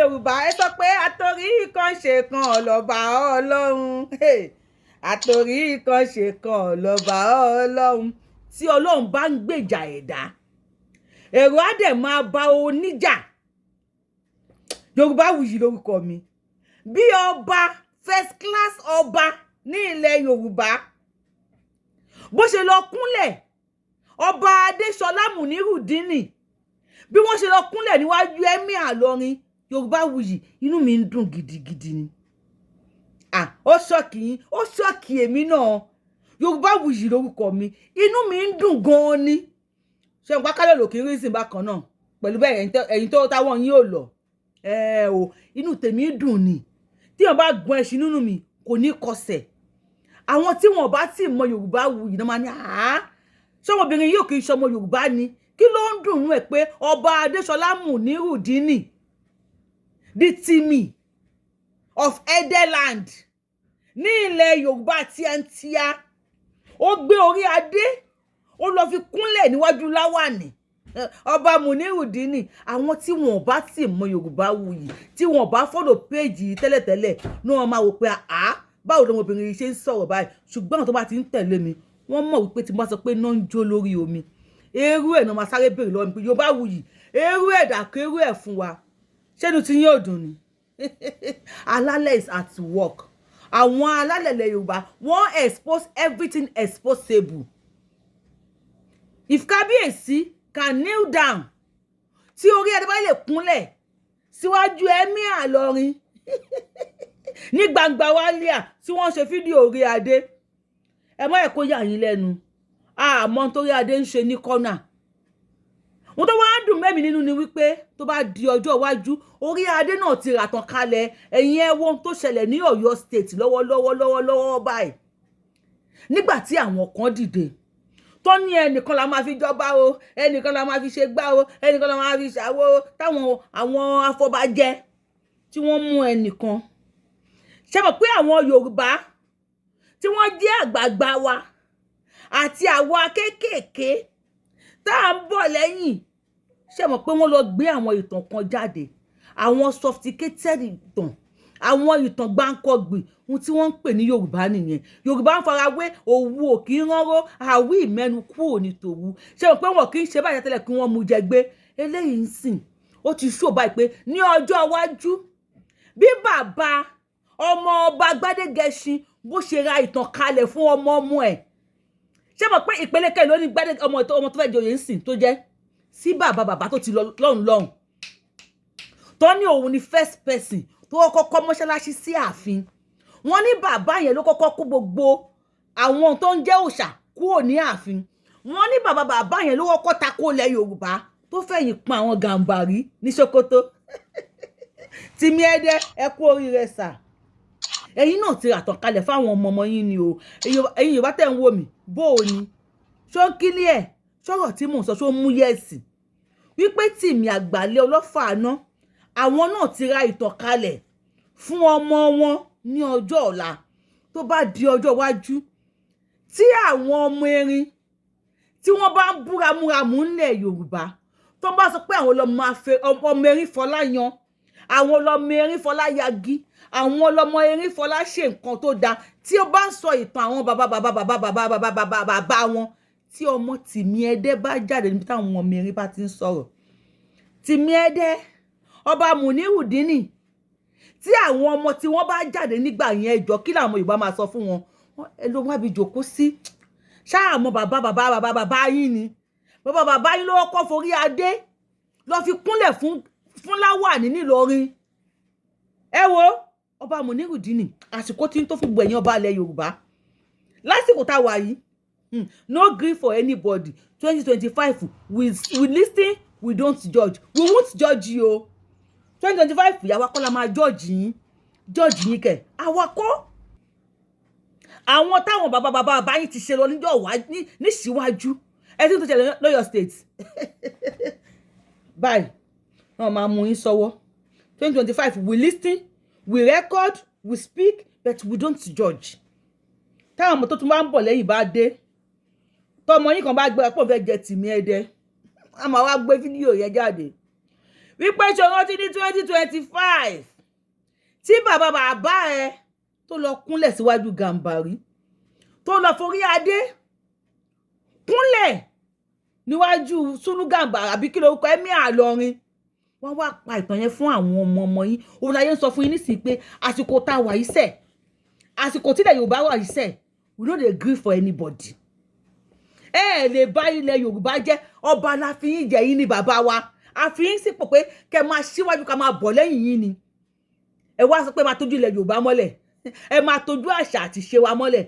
Yorùbá, ẹ sọ pé àtòrí kan ṣe kan lọ́ba Ọlọ́run. Àtòrí kan ṣe kan lọ́ba Ọlọ́run. Tí Ọlọ́run bá ń gbèjà ẹ̀dá, èrò á dẹ̀ máa bá oníjà. Yorùbá Wuyì lórúkọ mi. Bí ọba, first class ọba ní ilẹ̀ Yorùbá, bó ṣe lọ kúnlẹ̀, Ọba Adéṣọlá Munirudini, bí wọ́n ṣe lọ kúnlẹ̀ níwájú Emir Ìlọrin, Yorùbá Wuyì, inú mi ń dùn gidigidi ni. Ah, ó shock yín, ó shock èmi náà. Yorùbá Wuyì lórúkọ mi. Inú mi ń dùn gan-an ni. Ṣé n pákálẹ̀ lòkè rí bákan náà pẹ̀lú bẹ́ẹ̀? Ẹ̀yin tó táwọn yín ò lọ ẹ o, inú tèmi dùn ni. Tí wọn bá gun ẹṣin nínú mi, kò ní kọsẹ̀. Àwọn tí wọn bá tí mọ Yorùbá Wuyì náà máa ní, àá, ṣọmọbìnrin yóò kì í ṣọmọ Yorùbá ni? Kí ló ń dùn ún ẹ pé Ọba Adéṣọlá Munirudini, the Timi of Edeland ní ilẹ̀ Yorùbá tíátíá, ó gbé orí adé, ó lọ fi kúnlẹ̀ níwájú láwàní Ọba Munirudini? Àwọn tí wọn bá tí mọ Yorùbá Wuyì, tí wọn bá follow page yìí tẹ́lẹ̀tẹ́lẹ̀ ní, wọn máa wò pé, àá, báwo lọmọbìnrin yìí ṣe ń sọ̀rọ̀ báyìí? Ṣùgbọ́n àwọn tó bá ti ń tẹ̀lé mi, wọ́n mọ̀ wípé tí mo bá sọ pé iná ń jó lórí omi, eérú ẹ̀ náà máa sáré béèrè lọ́wọ́ mi pé, "Yorùbá Wuyì, eérú ẹ̀ dàkú, eérú ẹ̀ fún wa." Ṣénu tí yín ò dùn ni? Alálẹ̀ is at work. Àwọn alálẹ̀ ilẹ̀ Yorùbá, wọ́n expose everything exposable. If Kábíyèsí can kneel down, tí orí adé bá lè kúnlẹ̀ síwájú Emir Ìlọrin ní gbangba wálíà, tí wọ́n ṣe fídíò orí adé, ẹ má ẹ̀ kó yà yín lẹ́nu. Àmọ́ nítorí adé ń ṣe ní kọ́nà, ohun tó wá ń dùn mẹ́mi nínú ni wípé tó bá di ọjọ́ iwájú, orí adé náà ti ràtàn kalẹ̀. Ẹ̀yin, ẹ wo ohun tó ṣẹlẹ̀ ní Ọ̀yọ́ State lọ́wọ́lọ́wọ́ lọ́wọ́lọ́wọ́ báyìí, nígbà tí àwọn kan dìde tó ní ẹnìkan la máa fi jọba o, ẹnìkan la máa fi ṣe gbá o, ẹnìkan la máa fi ṣàwo, táwọn àwọn afọbajẹ tí wọ́n mú ẹnìkan. Ṣe mọ̀ pé àwọn Yorùbá tí wọ́n jẹ́ àgbààgbà wa àti àwa kéékèèké tá à ń bọ̀ lẹ́yìn, ṣe mọ̀ pé wọ́n lọ gbé àwọn ìtàn kan jáde, àwọn sophisticated ìtàn, àwọn ìtàn gbáǹkọ́gbìn, ohun tí wọ́n ń pè ní Yorùbá nìyẹn. Yorùbá ń farawé òwú, òkì ń ránró àwí ìmẹ́nu kúrò ní tòwú. Ṣe mọ̀ pé wọn kì í ṣe báyìí tẹ́lẹ̀ kí wọ́n mú jẹ gbé eléyìí ń sìn? Ó ti ṣó báyìí pé ní ọjọ́ iwájú, bí bàbá ọmọ ọba Gbádégẹṣin bó ṣe ra ìtàn kalẹ̀ fún ọmọ ọmọ ẹ̀, ṣé mọ̀ pé ìpele kẹrin ló ní Gbádé, ọmọ ọmọ tó fẹ́ joyè ń sìn, tó jẹ́ sí bàbá bàbá tó ti lọ lọ́hùn lọ́hùn, tó ní òun ni first person tó kọ́kọ́ kọ́ mọ́ṣáláṣí sí ààfin. Wọ́n ní bàbá yẹn ló kọ́kọ́ kó gbogbo àwọn tó ń jẹ́ òòṣà kúrò ní ààfin. Wọ́n ní bàbá bàbá yẹn ló kọ́kọ́ takò ilẹ̀ Yorùbá, tó fẹ̀yìn pa àwọn Gàǹbàrí ní Sókótó. Tìmí Ẹdẹ, ẹ kú oríire sà. Ẹ̀yin náà ti ràtàn kalẹ̀ fáwọn ọmọ ọmọ yín ni o. Ẹ̀yin Yorùbá tẹ̀ ń wò mí, bó o ní ṣó ń kílí ẹ̀ sọ̀rọ̀ tí mò ń sọ, ṣó ń mú yes wípé Tìmí Àgbàlẹ̀ Ọlọ́fà àná, àwọn náà ti ra ìtàn kalẹ̀ fún ọmọ wọn ní ọjọ́ ọ̀la, tó bá di ọjọ́ iwájú, tí àwọn ọmọ erin tí wọ́n bá ń búramúramù ńlẹ̀ Yorùbá, tó bá sọ pé àwọn ọmọ erin fọlá yan, àwọn ọlọmọ erin fọlá yagi, àwọn ọlọmọ erin fọlá ṣe nǹkan tó dáa, tí ó bá ń sọ ìtàn àwọn bàbá bàbá bàbá bàbá bàbá bàbá bàbá wọn, tí ọmọ Tìmí Ẹdẹ bá jáde níbi táwọn ọmọ erin bá ti ń sọ̀rọ̀, Tìmí Ẹdẹ, Ọba Munirudini, tí àwọn ọmọ tí wọ́n bá jáde nígbà yẹn, ẹjọ́, kí làwọn Yorùbá máa sọ fún wọn? Ẹ ló wábi jòkó sí ṣáà mọ bàbá bàbá bàbá bàbá yín ni. Bàbá bàbá yín ló kọ́ forí adé lọ fi kúnlẹ̀ fún láwàní nílọrin. Ẹ wo Ọba Munirudini, àsìkò tí ń tó fún gbogbo ẹ̀yin ọba ilẹ̀ Yorùbá lásìkò tá a wà yìí. No gree for anybody. 2025, we listen, we don't judge. We won't judge you o. 2025, ìyàwó akọ́lá máa judge yín. Judge yín kẹ̀? Àwa kọ́. Àwọn táwọn bàbá bàbá bàbá yín ti ṣe lọ níjọ́ wá níṣíwájú. Ẹ tí ń tó ṣẹlẹ̀ lọ́yọ̀ State báyìí, wọ́n máa mú yín sọ́wọ́. 2025, we listen, we record, we speak, but we don't judge. Táwọn ọmọ tó tún bá ń bọ̀ lẹ́yìn bá dé, tọmọ yín kan bá gbé pọ̀ fẹ́ jẹ Tìmí Ẹdẹ, a máa wá gbé fídíò yẹn jáde. Wípé ṣe rántí ní 2025 tí bàbá bàbá ẹ tó lọ kúnlẹ̀ síwájú Gàmbàrí, tó lọ forí adé kúnlẹ̀ níwájú Sùlù Gàmbàrí, àbí kí lorúkọ Emir Ìlọrin? Wọ́n wá pa ìtàn yẹn fún àwọn ọmọ ọmọ yín. Òun láyé ń sọ fún yín nísìnyí pé àsìkò tá a wà yìí sẹ̀, àsìkò tílẹ̀ Yorùbá wà yìí sẹ̀, we no dey gree for anybody. Ẹ ẹ lè bá ilẹ̀ Yorùbá jẹ́. Ọba la fi yín jẹ, yín ní bàbá wa. A fi yín sípò pé kẹ́ máa síwájú, ká máa bọ̀ lẹ́yìn yín ni. Ẹ wá sọ pé máa tójú ilẹ̀ Yorùbá mọ́lẹ̀, ẹ máa tójú àṣà àti ìṣe wa mọ́lẹ̀.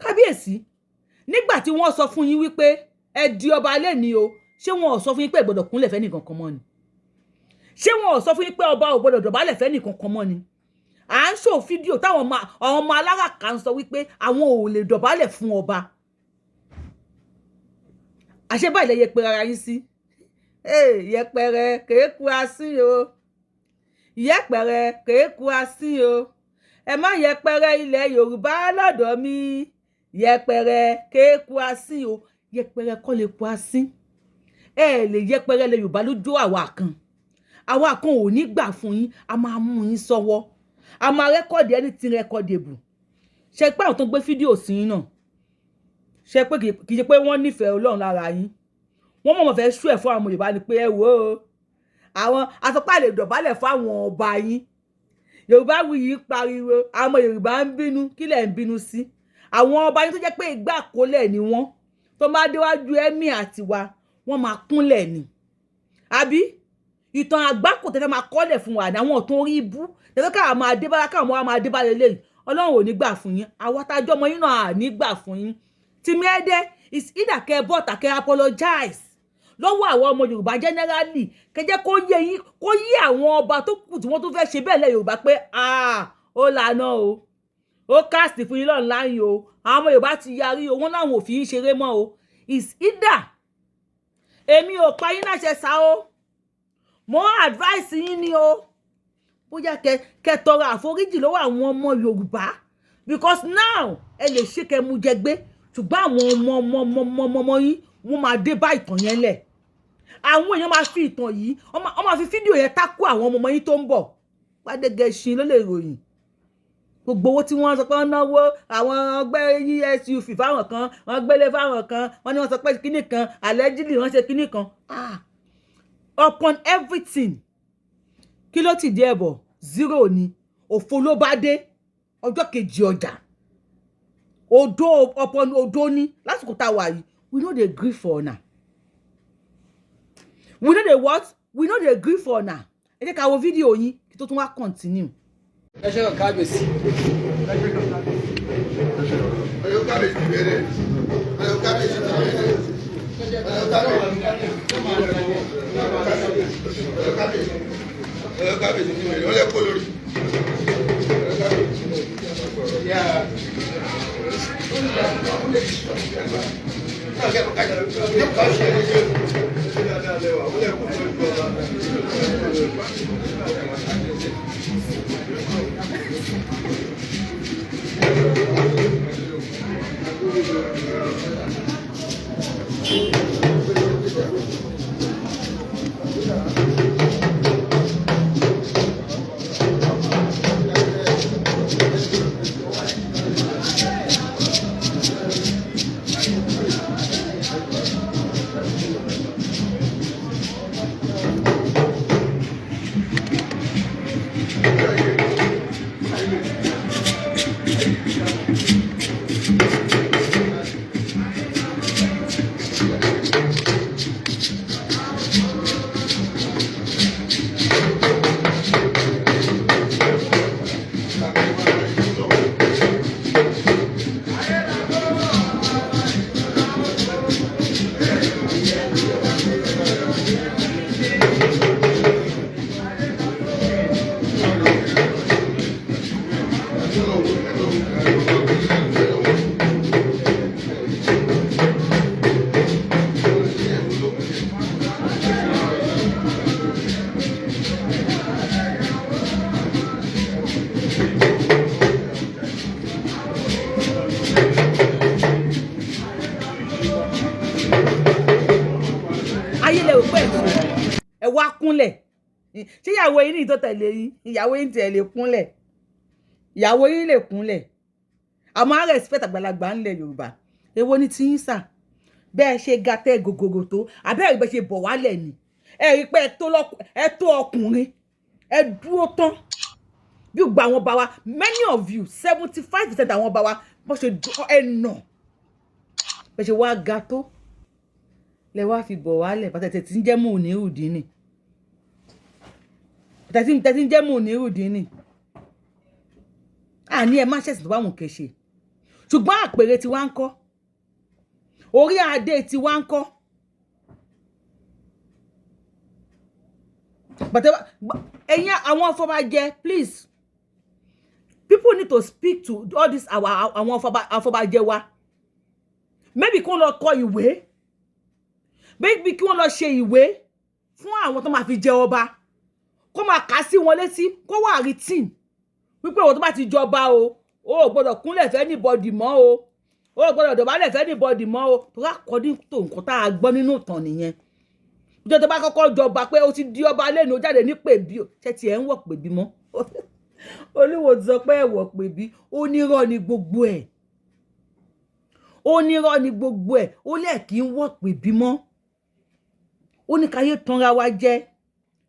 Kábíyèsí, nígbà tí wọ́n sọ fún yín wípé ẹ di ọba lẹ́ni o, ṣé wọn ò sọ fún yín pé ẹ gbọ́dọ̀ kúnlẹ̀ fẹ́ nìkan kan mọ́ ni? Ṣé wọn ò sọ fún yín pé ọba ò gbọ́dọ̀ dọ̀bálẹ̀ fẹ́ nìkan kan mọ́ ni? À ń ṣò fídíò táwọn ọmọ àwọn ọmọ aláràkà ń sọ wípé àwọn ò lè dọ̀bálẹ̀ fún ọba. Àṣẹ báyìí lẹ yẹpẹrẹ ara yín sí. Yẹpẹrẹ kééku asín o, yẹpẹrẹ kééku asín o. Ẹ má yẹpẹrẹ ilẹ̀ Yorùbá lọ́dọ̀ mi. Yẹpẹrẹ kééku asín o, yẹpẹrẹ kọ́ lè ku asín. Ẹ lè yẹpẹrẹ ilẹ̀ Yorùbá lójú àwa kan. Àwa kan ò ní gbà fún yín. A máa mú yín sọ́wọ́, a máa record anything recordable. Ṣe pé àwọn tó ń gbé fídíò sí yín náà, ṣe pé kì í ṣe pé wọ́n nífẹ̀ẹ́ Ọlọ́run lára yín, wọ́n mọ̀mọ́ fẹ́ ṣú ẹ̀ fún àwọn Yorùbá ni pé ẹ wò ó, àwọn asọpá lè dọ̀bálẹ̀ fún àwọn ọba yín. Yorùbá Wuyì pariwo, àwọn Yorùbá ń bínú. Kí lẹ̀ ń bínú sí? Àwọn ọba yín tó jẹ́ pé ìgbà kólẹ̀ ni wọ́n, tó máa déwájú emir àtiwa, wọ́n máa kúnlẹ̀ ni. Àbí ìtàn àgbákò tẹ́fẹ́ máa kọ́lẹ̀ fún wa ní àwọn tó rí ibú tẹ́fẹ́ káà máa dé bára, káwọn máa dé bá lélẹ́yìí? Ọlọ́run ò ní gbà fún yín. Àwọn atájọ́ ọmọ yín náà à ní gbà fún yín. Tìmí Ẹdẹ is either kẹ́ bọ́ta, kẹ́ apologize lọ́wọ́ àwọn ọmọ Yorùbá generally, kẹ́ jẹ́ kó yé yín, kó yé àwọn ọba tó kù tí wọ́n tún fẹ́ ṣe bẹ́ẹ̀ lẹ́ Yorùbá pé ó lànà o, ó cast fún yín lọ́nà láyìn o. Àwọn ọmọ Yorùbá ti yarí o, wọ́n láwọn ò fi yín ṣeré mọ́ o. Is either, èmi ò pa yín láṣẹ sá o, mo advice yín ni o, bóyá kẹ tọrọ àforíjì lọ́wọ́ àwọn ọmọ Yorùbá, because now ẹ lè ṣe kẹ mú jẹ gbé, ṣùgbọ́n àwọn ọmọ ọmọ ọmọ ọmọ ọmọ yín, wọ́n máa dé bá ìtàn yẹn lẹ̀. Àwọn èèyàn máa fi ìtàn yìí, wọ́n máa fi fídíò yẹn tákù àwọn ọmọ ọmọ yín tó ń bọ̀. Gbádégẹṣin ló lè ròyìn gbogbo owó tí wọ́n sọ pé wọ́n náwó. Àwọn ọgbẹ́ ESUV fáwọn kan, wọ́n gbélé fáwọn kan, wọ́n ní wọ́n sọ pé kíní kan, allegedly wọ́n ṣe kíní kan. Ah, upon everything, kí ló ti di ẹ̀bọ̀? Zero ni, òfo ló bá dé ọjọ́ kejì ọjà, òdo upon òdo ní lásìkò tá a wà yìí. We no dey gree for una. We no dey what? We no dey gree for una. Ẹ jẹ́ ká wo fídíò yín kí tó tún wá continue. Ẹ ṣe kábíyèsí. Ọ̀yọ́ kábíyèsí bẹ̀rẹ̀. Ọ̀yọ́ kábíyèsí ti bẹ̀rẹ̀. Ọ̀yọ́ kábíyèsí. Ọ̀yọ́ kábíyèsí. Ọ̀yọ́ kábíyèsí ti bẹ̀rẹ̀. Wọ́n lè kó lórí. Ọ̀yọ́ kábíyèsí. Yeah. Ṣé ìyàwó yín ní tó tẹ̀lé yín? Ìyàwó yín tiẹ̀ lè kúnlẹ̀, ìyàwó yín lè kúnlẹ̀, àmọ́ á respect àgbàlagbà ńlẹ̀ Yorùbá. Èwo ni tí yín sà bẹ́ẹ̀ ṣe ga tẹ́ gògògò tó àbẹ́rẹ́ bẹ́ẹ̀ ṣe bọ̀ wálẹ̀ ni? Ẹ rí i pé ẹ tó ọkùnrin, ẹ dúró tán bí gba àwọn ọba wa. Many of you, 75% àwọn ọba wa, bó ṣe ẹ nà bẹ́ẹ̀ ṣe wá ga tó lẹ wá fi bọ̀ wálẹ̀. Bàtà tí ń jẹ́ Mùnírùdínì, tẹ̀sí ń jẹ́ Mùnírùdínì, àní ẹ má ṣẹ̀sìn tó bá wùn kẹ́ ṣe, ṣùgbọ́n àpèrè tí wá ń kọ́, orí adé tí wá ń kọ́. But ẹ̀yin àwọn afọbajẹ, please, people need to speak to all this our àwọn afọbajẹ wa. Maybe kí wọ́n lọ kọ ìwé, maybe kí wọ́n lọ ṣe ìwé fún àwọn tó máa fi jẹ ọba, kó máa kà á sí wọn létí, kó wà written wípé òun tó bá ti jọba o, ò gbọ́dọ̀ kúnlẹ̀ fẹ́ anybody mọ́ o, ò gbọ́dọ̀ dọ̀bálẹ̀ fẹ́ anybody mọ́ o. Tó bá according to nǹkan tá a gbọ́ nínú ìtàn nìyẹn. Ìjọ tó bá kọ́kọ́ jọba pé ó ti di ọba lẹ́nu, ó jáde ní pèbí o. Ṣé tiẹ̀ ń wọ̀ pèbí mọ́? Olúwo ti sọ pé ẹ̀wọ̀ pèbí, onírọ́ ni gbogbo ẹ̀, onírọ́ ni gbogbo ẹ̀. Ó lẹ̀ kí ń wọ̀ pèbí mọ́, ó ní káyé tanra wa jẹ.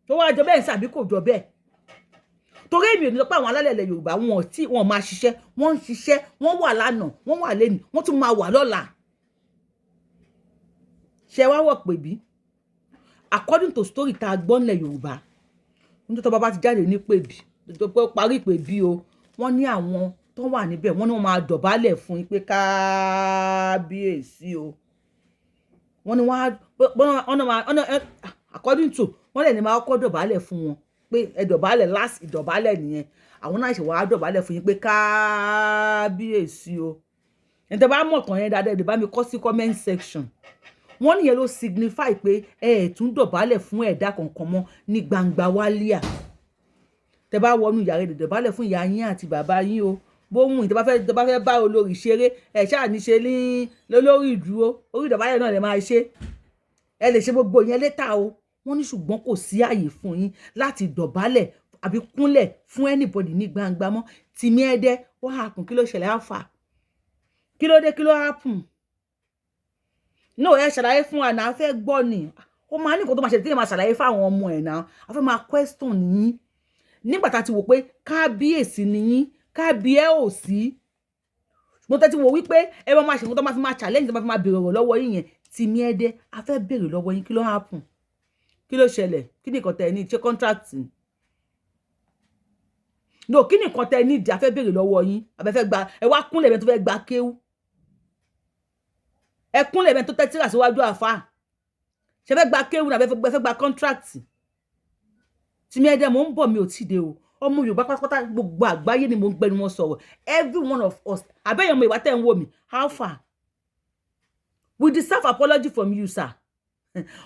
Tó wá jọ bẹ́ẹ̀ sàbí kò jọ bẹ́ẹ̀? Torí èmi ò ní sọ pé àwọn alálẹ̀ ilẹ̀ Yorùbá wọn ò tí wọn máa ṣiṣẹ́. Wọ́n ń ṣiṣẹ́, wọ́n wà lánàá, wọ́n wà lẹ́nu, wọ́n tún máa wà lọ́la. Ṣe wá wọ̀ pèbí? According to story tá a gbọ́ nílẹ̀ Yorùbá, nítorí tó bá ti jáde ní pèbí, tó pé ó parí ìpèbí o, wọ́n ní àwọn tó wà níbẹ̀, wọ́n ní wọ́n máa dọ̀bálẹ̀ fún yín pé kábíyèsí o. Wọ́n ní wọ́n á wọ́n ní according to wọ́n lè ní máa kọ́kọ́ dọ̀bálẹ̀ fún wọn pé ẹ dọ̀bálẹ̀. Last ìdọ̀bálẹ̀ nìyẹn. Àwọn náà ṣe wàá dọ̀bálẹ̀ fún yín pé kábíyèsí o. Ẹni tẹ́ bá mọ̀ tán yẹn dáadáa, ẹ lè bá mi kọ sí comment section. Wọ́n níyẹn ló signify pé ẹ ẹ̀ tún dọ̀bálẹ̀ fún ẹ̀dá kankan mọ́ ní gbangba wálíà. Tẹ́ bá wọnú yàrá, ẹ dọ̀bálẹ̀ fún ìyá yín àti bàbá yín o. Bóhùn tẹ́ bá fẹ́ bá olórí ṣeré, ẹ ṣáà ní ṣe ní lórí ìdúró, orí ìdọ̀bálẹ̀ náà lè máa ṣe. Ẹ lè ṣe gbogbo yẹn later o. Wọ́n ní ṣùgbọ́n kò sí àyè fún yín láti dọ̀bálẹ̀ àbí kúnlẹ̀ fún anybody ní gbangba mọ́. Tìmí Ẹdẹ, what happen? Kí ló ṣẹlẹ̀? Alpha, kí ló dé? Kí ló happen? No, ẹ ṣàlàyé fún wa náà, fẹ́ gbọ́ ni. Ó máa ní nǹkan tó máa ṣẹlẹ̀ tí yẹn máa ṣàlàyé fáwọn ọmọ ẹ̀ náà. A fẹ́ máa question yín nígbà tá a ti wò pé kábíyèsí ni yín, kábíyè ò sí. Ṣùgbọ́n tẹ́ ti wò wípé ẹ máa ṣe nǹkan tó máa fi máa challenge, tó máa fi máa béèrè ọ̀rọ̀ lọ́wọ́ yín yẹn. Tìmí Ẹdẹ, a fẹ́ béèrè lọ́wọ́ yín, kí ló happen? Kí ló ṣẹlẹ̀? Kí ni nǹkan tẹ́ ẹ ní? Ṣé contract ni? No, kí ni nǹkan tẹ́ ẹ ní ìdí? A fẹ́ béèrè lọ́wọ́ yín. Àbẹ́fẹ́ gba ẹ wá kúnlẹ̀ bẹ́ẹ̀ tó fẹ́ gba kéwú, ẹ kúnlẹ̀ bẹ́ẹ̀ tó tẹ́ tíra síwájú àfa. Ṣe fẹ́ gba kéwú ní àbẹ́fẹ́ gba contract? Tìmí Ẹdẹ, mò ń bọ̀, mi ò tí ì dé o. Ọmọ Yorùbá pátápátá, gbogbo àgbáyé ni mò ń gbẹnu wọn sọ̀rọ̀, every one of us. Àbẹ́yẹn ọmọ ìwà tẹ́ ń wò mí, how far? We deserve apology from you, sir.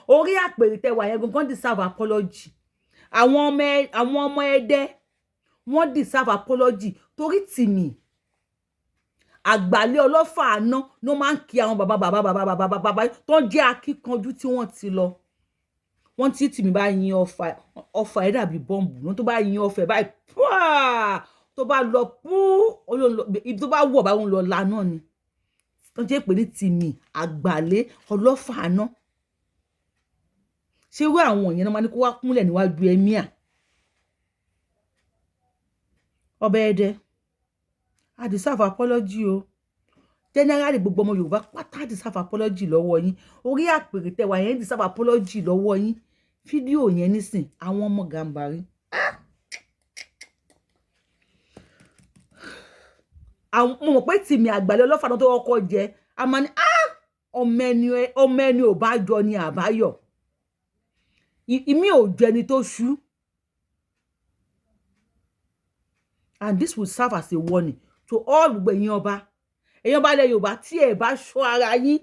Orí àpèrè tẹ wà yẹn gangan deserve apology. Àwọn ọmọ Ẹdẹ, wọ́n deserve apology, torí Tìmì àgbàlẹ̀ ọlọ́fà àná ló máa ń kí àwọn bàbá bàbá bàbá bàbá bàbá tó ń jẹ́ akíkanjú tí wọ́n ti lọ. Wọ́n tí Tìmì bá yin ọfà, ọfà ẹ̀ dàbí bọ́ǹbù ní. Tó bá yin ọfà ẹ̀ báyìí, púà, tó bá lọ pú, ibi tó bá wọ̀ báwọn lọ lánàá ni. Tó ń jẹ́ pé ní Tìmì àgbàlẹ̀ ọlọ́fà àná. Ṣé irú àwọn yẹn náà máa ní kó wá kúnlẹ̀ níwájú emir ọba Ẹdẹ? I deserve apology o. Generally, gbogbo ọmọ Yorùbá pátá deserve apology lọ́wọ́ yín. Orí àpèrè tẹwà yẹn deserve apology lọ́wọ́ yín. Fídíò yẹn nísìn, àwọn ọmọ Gàmbàrí, àwọn mo mọ̀ pé Tìmì àgbàlẹ̀ ọlọ́fà tó kọ́kọ́ jẹ, a máa ní ọmọ ẹni ò bá jọ ni àbáyọ ìmí ò jọ ẹni tó ṣú. And this will serve as a warning to all gbogbo ẹ̀yin ọba, ẹ̀yin ọba ilẹ̀ Yorùbá. Tí ẹ bá ṣọ́ ara yín,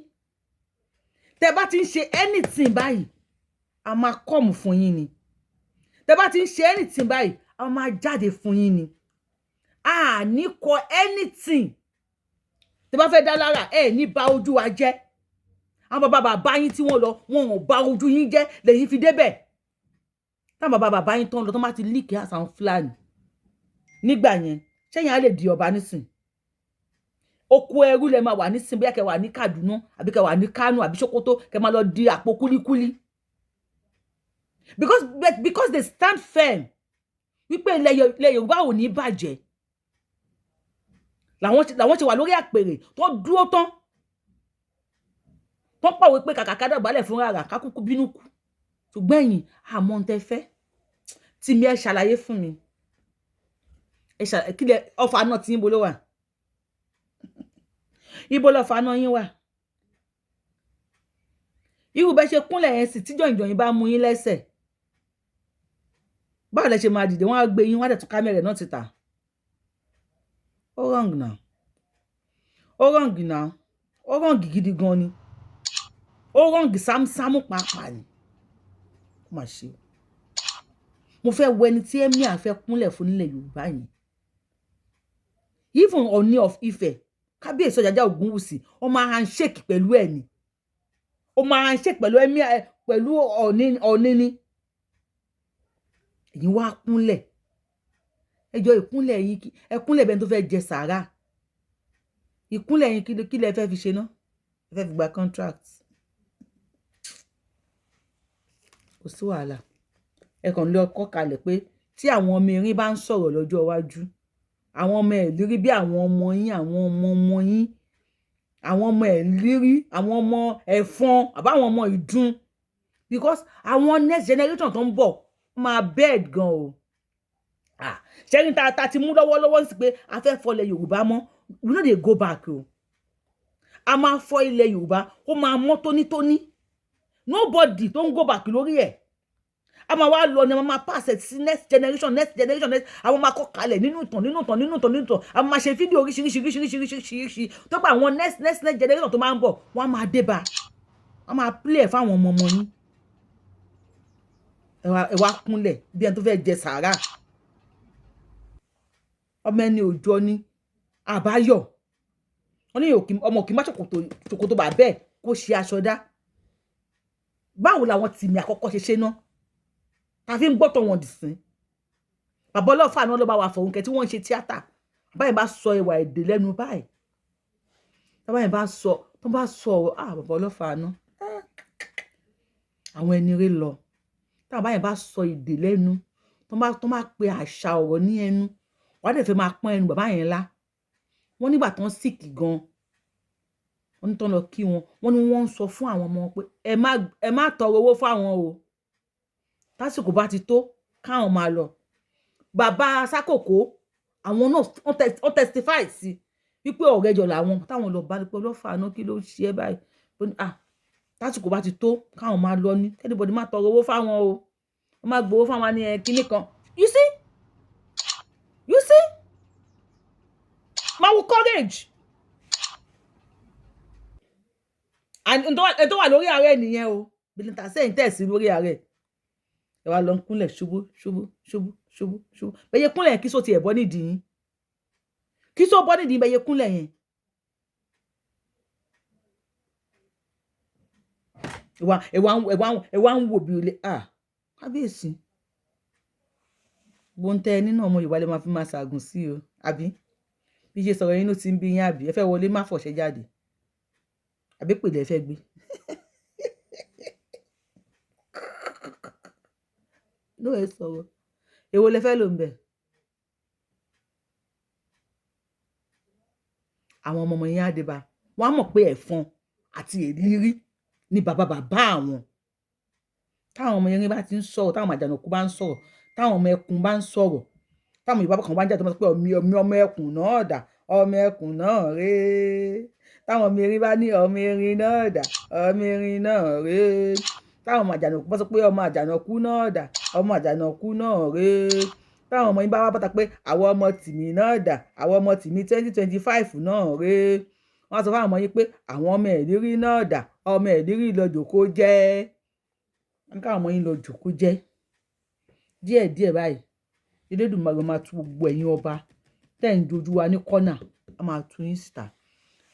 tẹ́ bá ti ń ṣe anything báyìí, a máa come fún yín ni. Tẹ́ bá ti ń ṣe anything báyìí, a máa jáde fún yín ni. A ní kọ anything tẹ́ bá fẹ́ dá lára ẹ ní bà ojú wa jẹ́. Àwọn bàbá bàbá yín tí wọ́n lọ, wọn ò bà ojú yín jẹ́ lẹ́yìn fi débẹ̀. Táwọn bàbá bàbá yín tó ń lọ, tó má ti lick àṣà àwọn Fúlàní nígbà yẹn, ṣẹ́yìn á lè di ọba nísìn? Oko ẹrú lẹ máa wà nísìn. Bóyá kẹ wà ní Kaduna, àbí kẹ wà ní Kano, àbí Sokoto, kẹ máa lọ di àpò kúlíkúlí, because they stand firm wípé ilẹ̀ Yorùbá ò ní bàjẹ́, làwọn ti wà lórí àpèrè tó dúró tán, tó pàwé pé kàkà ká dọ̀bálẹ̀ fún rárá, ká kúkú bínú kú. Ṣùgbọ́n ẹ̀yin àmọ́ ń tẹ́ fẹ́ tí mi, ẹ ṣàlàyé fún mi, ẹ ṣàlàyé. Kí lẹ ọfà náà tí ń bo ló wà? Ibo lọfà náà yín wà? Irú bẹ́ẹ̀ ṣe kúnlẹ̀ yẹn sì, tí jọ̀yìnjọ̀yìn bá mú yín lẹ́sẹ̀, báwo lẹ ṣe máa dìde? Wọ́n á gbé yín, wọ́n á dẹ̀ tún camera náà ti tà. Ó wrong now, ó wrong now, ó wrong gidi gan ni, ó wrong sámúsámú pàápàá ni. Ó mà ṣe o. Mo fẹ́ wo ẹni tí emir fẹ́ kúnlẹ̀ fún nílẹ̀ Yorùbá yẹn. Even Ọọ̀ni of Ifẹ̀, Kábíyèsí Ọ̀jájá Ògúnwùsì, ó máa handshake pẹ̀lú ẹ̀ ni, ó máa handshake pẹ̀lú emir, pẹ̀lú Ọọ̀ni. Ọọ̀ni ni èyí wá kúnlẹ̀. Ẹjọ́ ìkúnlẹ̀ yín, ẹ kúnlẹ̀ bẹ́ẹ̀ tó fẹ́ jẹ sàárà. Ìkúnlẹ̀ yín, kí lẹ fẹ́ fi ṣe ná? Ẹ fẹ́ fi gba contract? Kò sí wàhálà. Ẹ kàn lọ kọ́ kalẹ̀ pé tí àwọn ọmọ erin bá ń sọ̀rọ̀ lọ́jọ́ iwájú, àwọn ọmọ ẹ̀ lérí bí àwọn ọmọ yín, àwọn ọmọ ọmọ yín, àwọn ọmọ ẹ̀ lérí, àwọn ọmọ ẹ̀fọn, àbáwọn ọmọ ìdun, because àwọn next generation tó ń bọ̀ máa bad gan o. Ṣẹ́yìn tá ti mú lọ́wọ́lọ́wọ́ sí pé a fẹ́ fọlẹ̀ Yorùbá mọ́, we no dey go back o. A máa fọ ilẹ̀ Yorùbá, ó máa mọ́ tónítóní. Nobody tó ń go back lórí ẹ̀. A máa wá lọ ni, a máa pass it sí next generation, next generation, next. Àwọn máa kọ́ kalẹ̀ nínú ìtàn, nínú ìtàn, nínú ìtàn, nínú ìtàn. A máa ṣe fídíò oríṣiríṣi, oríṣiríṣi, oríṣiríṣi, tó gba àwọn next, next, next generation tó máa ń bọ̀, wọ́n á máa dé bá, wọ́n máa play ẹ̀ fáwọn ọmọ ọmọ yín. Ẹ wá kúnlẹ̀ bí ẹni tó fẹ́ jẹ sàárà. Ọmọ ẹni òjò ni àbáyọ. Wọn ní ọmọ òkè má ṣòkòtò bà bẹ́ẹ̀ kó ṣe aṣọ dá. Báwo làwọn tìmí àkọ́kọ́ ṣe ṣe náà ta fi ń gbọ́tọ̀ wọn dì sí? Bàbá ọlọ́fà náà ló bá wà fọ̀hún kẹ́ tí wọ́n ń ṣe tíátà. Bàbá yẹn bá sọ ìwà èdè lẹ́nu báyìí, bàbá yẹn bá sọ, tó bá sọ ọ̀rọ̀, ah, bàbá ọlọ́fà náà, àwọn ẹni rẹ lọ. Tí bàbá yẹn bá sọ èdè lẹ́nu, tó bá pe àṣà ọ̀rọ̀ ní ẹnu, wàá dẹ̀ fẹ́ máa pọ́n ẹnu bàbá yẹn lá. Wọ́n nígbà tán sick gan, wọ́n ní tán lọ kí wọn, wọ́n ní wọ́n ń sọ fún àwọn ọmọ wọn pé ẹ má tọrọ owó fáwọn o, tásìkò bá ti tó káwọn máa lọ. Bàbá Sákòkó, àwọn náà wọ́n testify sí wípé ọ̀rẹ́ jọ làwọn táwọn lọ bá ní pé ọlọ́fà náà, kí ló ń ṣe é báyìí? Ah, tásìkò bá ti tó káwọn máa lọ ní, anybody má tọrọ owó fáwọn o, wọ́n má gbowó fáwọn ní ẹ kíní kan. You see, you see, máa wo courage and ẹni tó wà lórí ààrẹ nìyẹn o. Bìlìntà sẹ́yìn tẹ̀sí lórí ààrẹ, ẹ wá lọ ń kúnlẹ̀ ṣubú ṣubú ṣubú ṣubú ṣubú. Bẹ́ẹ̀ yẹ kúnlẹ̀ yẹn, kí só tiẹ̀ bọ́ nídìí yín, kí só bọ́ nídìí yín, bẹ́ẹ̀ yẹ kúnlẹ̀ yẹn. Ẹ wá ń wò bí olè. Ah, kábíyèsí, bóńtẹ́ nínú ọmọ Yorùbá lè máa fi máa ṣàgùn sí o, àbí bí ṣe sọ̀rọ̀ yín ló ti ń bí yín, àbí ẹ fẹ́ wọlé má fọ̀ṣẹ́ jáde, àbí pèlè ẹ fẹ́ gbé? Ló ẹ sọ̀rọ̀, èwo lẹ fẹ́ lò ń bẹ̀? Àwọn ọmọ ọmọ yẹn á dé bá wọn, á mọ̀ pé ẹ̀fọn àti èlírí ní bàbá bàbá àwọn. Táwọn ọmọ yẹn bá ti ń sọ̀rọ̀, táwọn àjànàkú bá ń sọ̀rọ̀, táwọn ọmọ ẹkùn bá ń sọ̀rọ̀, táwọn Yorùbá kan bá ń jà, tó máa sọ pé ọmọ ọmọ ẹkùn náà dà, ọmọ ẹkùn náà rèé. Táwọn ọmọ erin bá ní ọmọ erin náà dà, ọmọ erin náà rèé. Táwọn ọmọ àjànàkú bá sọ pé ọmọ àjànàkú náà dà, ọmọ àjànàkú náà rèé. Táwọn ọmọ yín bá wá bàtà pé àwọn ọmọ tìmí náà dà, àwọn ọmọ tìmí 2025 náà rèé. Wọ́n á sọ fáwọn ọmọ yín pé àwọn ọmọ ẹ̀lírí náà dà, ọmọ ẹ̀lírí lọ jòkó jẹ́. Wọ́n ní káwọn ọmọ yín lọ jòkó jẹ́ díẹ̀díẹ̀ báyìí. Elédùmarè máa tú gbogbo ẹ̀yin ọba tẹ́ ń jojú wa ní kọ́nà, a máa tú yín síta,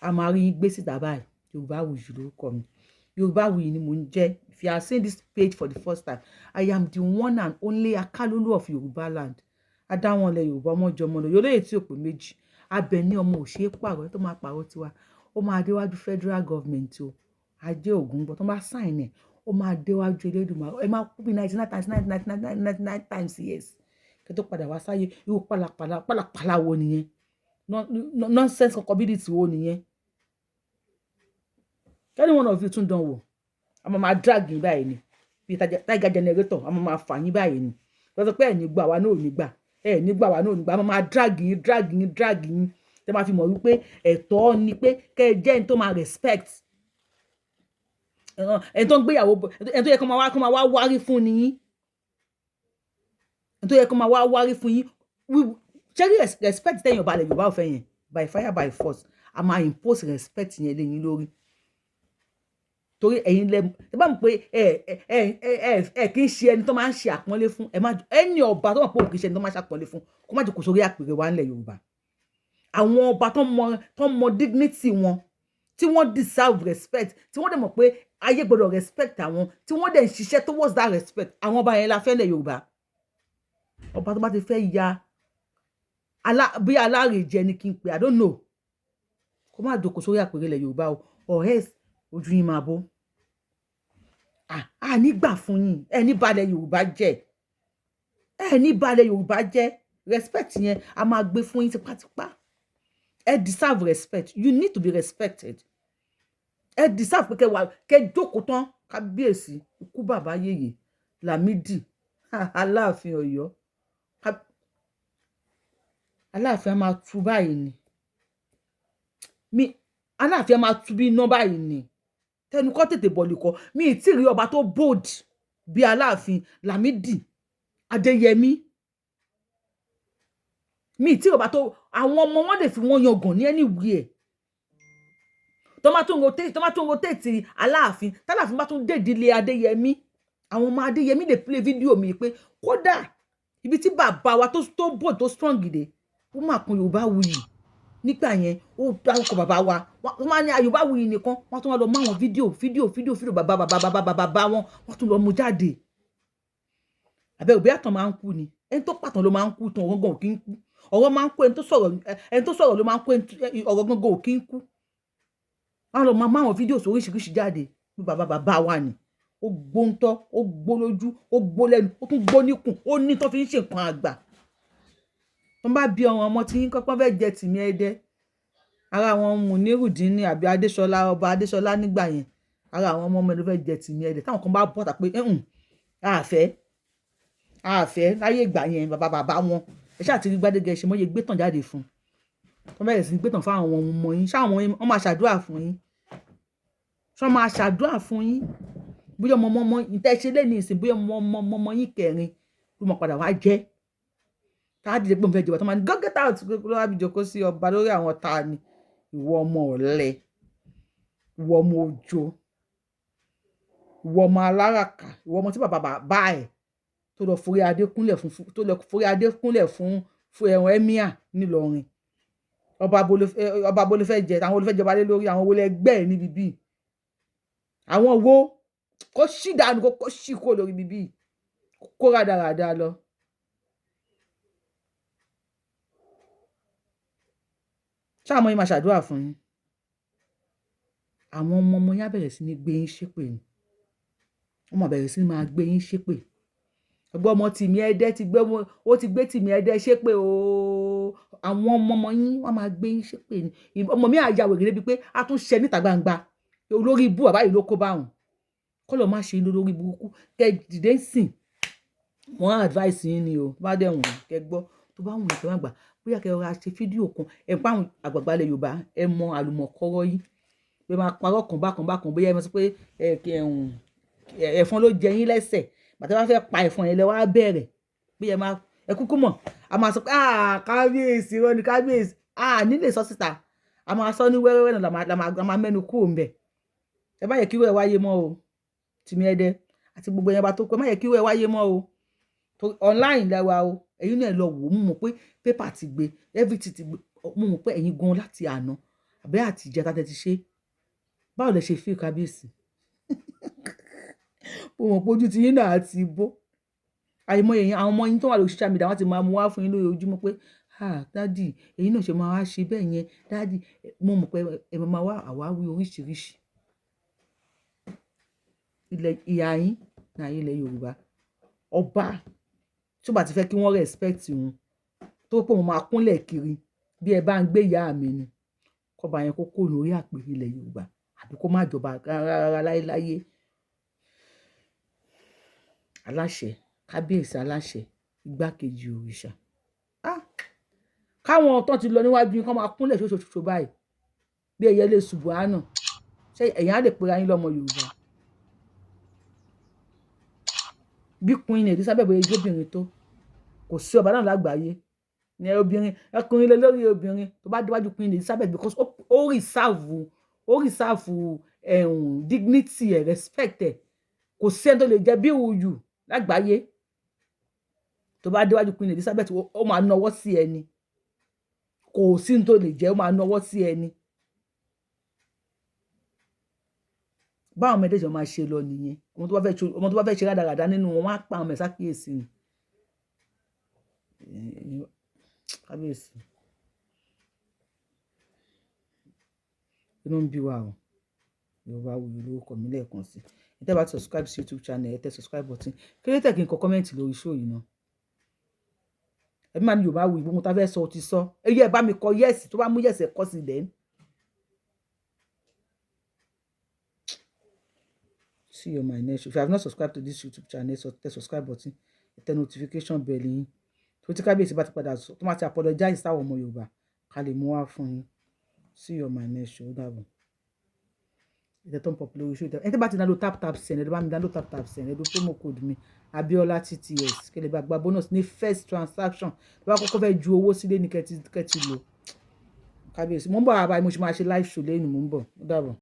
a máa rí yín gbé síta báyìí. Yorùbáwùyí lórúkọ mi. Yorùbáwùyí ni mò ń jẹ́. If you are seeing this page for the first time, I am the one and only Akálólú of Yorùbá land. Adáwọn ilẹ̀ Yorùbá, ọmọ jọmọ lọ yóò tí ò pé méjì abẹ ní ọmọ òṣèré pààrọ̀ tó máa pààrọ̀ tiwa. Ó máa déwájú federal government o. Ajé ògùn gbọ́ tó máa sign ẹ̀, ó máa déwájú Elédùmarè. Ẹ máa kú bí 99 times nine, 99, 99 times years kí tó padà wá sáyé. Irú pálapàla pálapàla wo nìyẹn? Nonsense culpability wo nìyẹn? Any one of you tún dán wò, a máa máa drag yín báyìí ni bí tiger generator. A máa máa fà yín báyìí ni lọ́sọ pé ẹ̀ ní gbà wá náà, ò ní gbà, ẹ̀ ní gbà wá náà, ò ní gbà. A máa máa drag yín, drag yín, drag yín, tẹ́ máa fi mọ̀ wípé ẹ̀tọ́ ni pé kẹ́ ẹ jẹ́ ẹni tó máa respect ẹni tó ń gbéyàwó, ẹni tó yẹ kó máa wá wárí fún ni yín, ẹni tó yẹ kó máa wá wárí fún yín. Ṣé respect tẹ̀yìn ọba ilẹ̀ Yorùbá ò fẹ́ yẹn, by fire by force, a máa impose respect yẹn lé yín lórí, torí ẹ̀yin lẹ ẹ bá mọ̀ pé ẹ ẹ ẹ ẹ ẹ kì í ṣe ẹni tó máa ń ṣe àpọ́nlé fún. Ẹ má ẹni ọba tó mọ̀ pé òun kì í ṣe ẹni tó máa ń ṣàpọ́nlé fún, kó má jókòó sórí àpèrè wa ńlẹ̀ Yorùbá. Àwọn ọba tó mọ dignity wọn, tí wọ́n deserve respect, tí wọ́n dẹ̀ mọ̀ pé ayé gbọ́dọ̀ respect àwọn, tí wọ́n dẹ̀ ń ṣiṣẹ́ towards that respect, àwọn ọba yẹn la fẹ́ lẹ̀ Yorùbá. Ọba tó bá ti fẹ́ ya bí alárèjẹ ni kí n pè, I don't know, kó má jókòó sórí àpèrè ilẹ̀ Yorùbá o, or else ojú yín máa bó. À ní gbà fún yín. Ẹ ní balẹ̀ Yorùbá jẹ́, ẹ ní balẹ̀ Yorùbá jẹ́. Respect yẹn, a máa gbé fún yín tipátipá. Ẹ deserve respect. You need to be respected. Ẹ deserve pé kẹ wà, kẹ jókòó tán. Kábíyèsí, ikú bàbá yèyé Lámídì Aláàfin Ọ̀yọ́, Aláàfin á máa tú báyìí ni mi, Aláàfin á máa tú bí iná báyìí ni. Tẹnu kọ́ tètè bọ̀ lùkọ́ mi ì tí rí ọba tó bold bí Aláàfin Lámídì Adéyẹmí. Mi ì tí rí ọba tó àwọn ọmọ wọn lè fi wọn yangàn ní anywhere. Tó bá tún rotate Aláàfin, tálàfin bá tún dé ìdílé Adéyẹmí, àwọn ọmọ Adéyẹmí lè play fídíò mi pé kódà ibi tí bàbá wa tó bold, tó strong dé, ó máa kun Yorùbá wuyì nígbà yẹn. Ó dárúkọ bàbá wa, wọ́n máa ní Yorùbá wuyì nìkan. Wọ́n tún wá lọ mú àwọn fídíò, fídíò, fídíò, fídíò bàbá bàbá bàbá bàbá bàbá wọn, wọ́n tún lọ mú jáde. Àbẹ̀ òbí àtàn máa ń kú ni. Ẹni tó pàtàn ló máa ń kú tán. Ọ̀rọ̀ gan ò kí ń kú. Ọ̀rọ̀ máa ń kú. Ẹni tó sọ̀rọ̀, ẹni tó sọ̀rọ̀ ló máa ń kú. Ọ̀rọ̀ gangan ò kí ń kú. Wọ́n lọ máa mú àwọn fídíò oríṣiríṣi jáde bí bàbá bàbá wa ni. Ó gbóńtọ́, ó gbó lójú, ó gbó lẹ́nu, ó tún gbó níkùn. Ó ní tó fi ń ṣe nǹkan àgbà. Wọ́n bá bí ọmọ ọmọ tí yín kọ́kọ́ fẹ́ jẹ tìmí ẹdẹ ara àwọn Munirudin àbí Adéṣọlá, ọba Adéṣọlá nígbà yẹn, ara àwọn ọmọ ọmọ ló fẹ́ jẹ tìmí ẹdẹ. Táwọn kan bá bọ́ta pé àfẹ́ àfẹ́ láyé ìgbà yẹn, bàbá bàbá wọn, ẹ ṣáà ti rí Gbádégẹṣin ṣe mọ́yé gbé tàn jáde fún un. Wọ́n bẹ̀rẹ̀ sí ní gbé tàn fún àwọn ọmọ yín. Ṣáwọn wọn máa ṣàdúrà fún yín? Ṣé wọ́n máa ṣàdúrà fún yín? Bóyá ọmọ ọmọ ìtẹ́ ṣe lé ní ìsìn, bóyá ọmọ ọmọ ọmọ yín kẹrin ló máa padà wá jẹ́ tá a dìde pé òun fẹ́ jọba, tó máa ní, "Go get out." Ló wá fi jókòó sí ọba lórí àwọn ta ni? Ìwọ ọmọ ọ̀lẹ, ìwọ ọmọ ojo, ìwọ ọmọ aláràkà, ìwọ ọmọ tí bàbá bàbá ẹ̀ tó lọ forí adé kúnlẹ̀ fún ẹ̀wọ̀n emir nílọrin. Ọba bolo fẹ́ jẹ? Àwọn olùfẹ́ jọba lé lórí? Àwọn wo lẹgbẹ́ ẹ̀ níbi bíi? Àwọn wo? Kó ṣì dànù, kó ṣì kó lórí bíbí, kó rádaràda lọ. Ṣáà mọ́ yín máa ṣàdúrà fún yín? Àwọn ọmọ ọmọ yín á bẹ̀rẹ̀ sí ní gbé yín ṣépè ni. Wọ́n máa bẹ̀rẹ̀ sí ní máa gbé yín ṣépè. Ẹgbẹ́ ọmọ tìmí ẹdẹ ti gbé, ó ti gbé tìmí ẹdẹ ṣépè ooo. Àwọn ọmọ ọmọ yín, wọ́n máa gbé yín ṣépè ni. Ọmọ mi àyà wèrè débi pé a tún ṣe níta gbangba, olórí ibú bàbá yìí ló kó bá wọn. Kọ́lọ̀ má ṣe lórí burúkú kẹ dìde ń sìn. Wọ́n advice yín ni o. Bá dẹ̀ wọ̀n kẹ gbọ́, tó bá wùn kẹ má gbà. Bóyá kẹ rọra ṣe fídíò kan, ẹ pa àwọn àgbààgbà ilẹ̀ Yorùbá, ẹ mọ àlùmọ̀kọ́rọ́ yín pé máa parọ́ kan bákan bákan. Bóyá ẹ máa sọ pé ẹ̀fọn ló jẹ yín lẹ́sẹ̀, bàtà bá fẹ́ pa ẹ̀fọn yẹn lẹ wá bẹ̀rẹ̀ pé ẹ máa ẹ kúkú mọ̀. A máa sọ pé, "Ah, kábíyèsí, irọ́ ni kábíyèsí." Ah, nílé sọ síta, a máa sọ ní wẹ́rẹ́wẹ́rẹ́ náà, la máa mẹ́nu kúrò ńbẹ̀. Ẹ má yẹ kí irú ẹ̀ wáyé mọ́ o. Tìmí Ẹdẹ àti gbogbo ẹ̀yàn bá tó pẹ́, má yẹ kí irú ẹ̀ wáyé mọ́ o. Online lẹ́wà o. Ẹ̀yin náà lọ wò ó. Mú mọ̀ pé pépà ti gbé, everything ti gbé. Mú mọ̀ pé ẹ̀yin gan láti àná àbẹ́ àti ìjẹta tẹ́ ti ṣe. Báwo lẹ ṣe feel, kábíyèsí? Mo mọ̀ pé ojú ti yín náà ti bó. Àìmọye èèyàn, àwọn ọmọ yín tó wà lórí social media, wọ́n ti máa mú wá fún yín lójoojúmọ́ pé, "Ah, daddy, èyí náà ṣe máa wá ṣe bẹ́ẹ̀ yẹn, daddy." Mo mọ̀ pé ẹ máa wá àwáwí oríṣiríṣi. Ilẹ̀ ìyá yín ní ilẹ̀ Yorùbá, ọba tí ó bá ti fẹ́ kí wọ́n respect òun, tó pé òun máa kúnlẹ̀ kiri bí ẹ bá ń gbé ìyá mi ni, kọ́ba yẹn kó kúrò lórí àpèrè ilẹ̀ Yorùbá àbí kó má jọba rárá láéláyé. Aláṣẹ, kábíyèsí aláṣẹ, igbákejì òrìṣà. Ah! Káwọn tó ti lọ níwájú yín kó máa kúnlẹ̀ ṣoṣoṣo báyìí bí ẹyẹ lè ṣubú àánà. Ṣé ẹ̀yin á lè pera yín lọ́mọ Yorùbá? Bí Queen Elizabeth bóyá jóbìnrin tó, kò sí ọba náà lágbàáyé ní obìnrin, ọkùnrin lé lórí obìnrin tó bá déwájú Queen Elizabeth, because ó reserve ẹ̀hún dignity ẹ̀, respect ẹ̀. Kò sí ẹni tó lè jẹ́ bí òòyù lágbàáyé tó bá déwájú Queen Elizabeth, ó máa nawọ́ sí ẹni. Kò sí ní tó lè jẹ́, ó máa nawọ́ sí ẹni. Báwọn ọmọdé ṣe máa ṣe lọ nìyẹn. Ọmọ tó bá fẹ́ ṣe rádaràda nínú wọn, wọ́n á pa àwọn ọmọ ẹ̀ ni. Kábíyèsí, inú ń bí wa o. Yorùbá Wuyi lórúkọ mi lẹ́ẹ̀kan sí. Ẹ tẹ́ bá ti subscribe sí YouTube channel, ẹ tẹ subscribe button. Kí ló tẹ̀ kí n kọ comment lórí show yìí náà? Ẹbí máa ní Yorùbá Wuyi, gbogbo tá fẹ́ sọ ti sọ. Ẹ yẹ bá mi kọ yes, tó bá mú yes, ẹ kọ sí then. See you on my next. If you have not subscribed to this YouTube channel, so tẹ subscribe button, ẹ tẹ notification bell yín. Tó tí kábíyèsí bá ti padà sọ, tó máa ti apologize sáwọn ọmọ Yorùbá, ká lè mú wá fún yín. See you on my next show. Ó dàbọ̀. Ẹ tẹ thumb up lórí show. Ẹ tẹ́ bá ti download Tap Tap Send, ẹ bá mi download Tap Tap Send, ẹ lo promo code mi, Abiola TTS, kí lè bá gba bonus ní first transaction. Tó bá kọ́kọ́ fẹ́ ju owó sílé ní kẹ́tì lò. Kábíyèsí, mo ń bọ̀ àbáyé, mo ṣe máa ṣe live show lẹ́nu, mo ń bọ̀. Ó dàbọ̀.